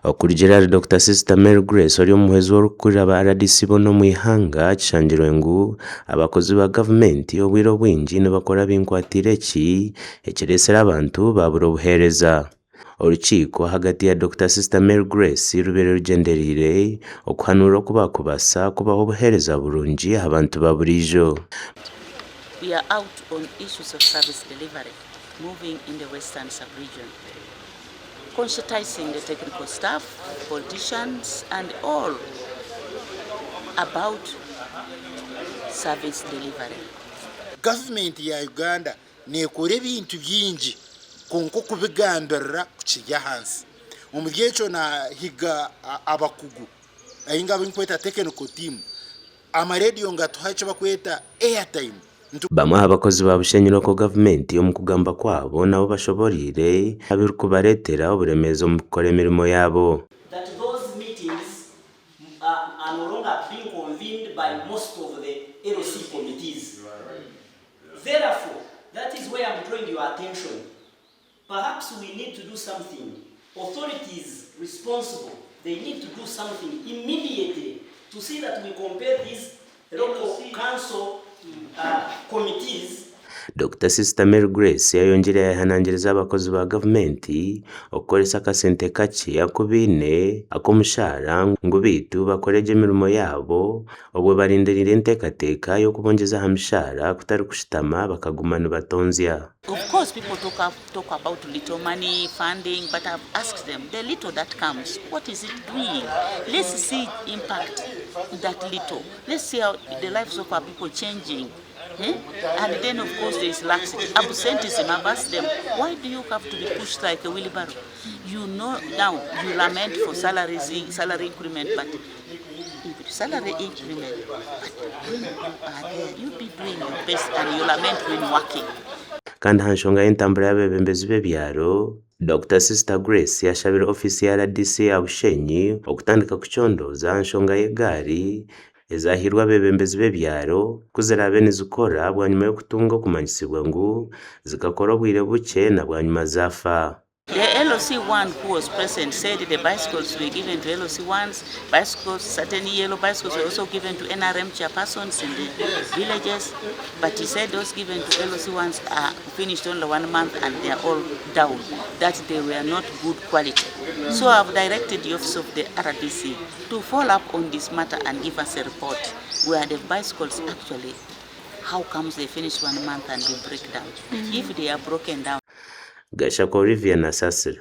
Okurugiirira ahari Dokita Sister Mary Grace ori omuhwezi w'orikukurira ba rdc boona omu ihanga, kishangirwe ngu abakozi ba gavumenti obwire obwingi nibakora binkwatiire eki ekireetsire abantu baabura obuheereza. Orukiiko ahagati ya Dokita Sister Mary Grace rubaire rugyendereire okuhanuura oku baakubaasa kubaha obuheereza burungi aha bantu ba buriijo. We are out on issues of service delivery moving in the Western sub-region. Conscientising the technical staff, politicians and all about service delivery. Gavumenti ya Uganda nekora ebintu bingi kwonka okubigambirira kukiri ahansi. Omuri ekyo nahiga abakugu nainga abu ndikweta technical team, amarediyo ngatuha eki barikweta airtime. Bamwe aha bakozi ba Bushenyi Local Gavumenti omu kugamba kwabo nabo bashoboreire ebirikubareetera oburemeezi omu kukora emirimo yaabo. That those meetings are no longer being convened by most of the LC committees. Therefore, that is where I'm drawing your attention. Perhaps we need to do something, authorities responsible they need to do something immediately to see that we compare these local council committees. Dokita Sister Mary Grace ayongyire yayehanangiriza abakozi ba gavumenti okukoresa akasente kakye aku baine ak'omushaara ngu beitu bakore gye emirimo yaabo obwo barindiriire enteekateeka y'okubongyeza aha mishaara kutari kushutama bakaguma nibatonzya. Of course people talk up talk about little money funding but I've asked them the little that comes what is it doing let's see impact that little let's see how the lives of our people changing eh? and then of course there is laxity absenteeism I've asked them why do you have to be pushed like a wheelbarrow you know now you lament for salaries salary increment but salary increment but when you are there you be doing your best and you lament when working. Kandi aha nshonga y'entambura y'abeebembezi b'ebyaro, Dokita Sister Grace ashabire ofiisi ya rdc ya Bushenyi okutandika kucondooza aha nshonga y'egaari ezahairwe abeebembezi b'ebyaro ku ziraabe nizikora bwanyima y'okutunga okumanyisibwa ngu zikakora obwire bukye na bwanyima zaafa. The LC one who was present said the bicycles were given to LC ones, bicycles, certain yellow bicycles were also given to NRM chairpersons in the villages, but he said those given to LC ones are finished only one month and they are all down, that they were not good quality. So I've directed the office of the RDC to follow up on this matter and give us a report where the bicycles actually, how comes they finish one month and they break down? If they are broken down, Gashakwa Olivia Nasasira.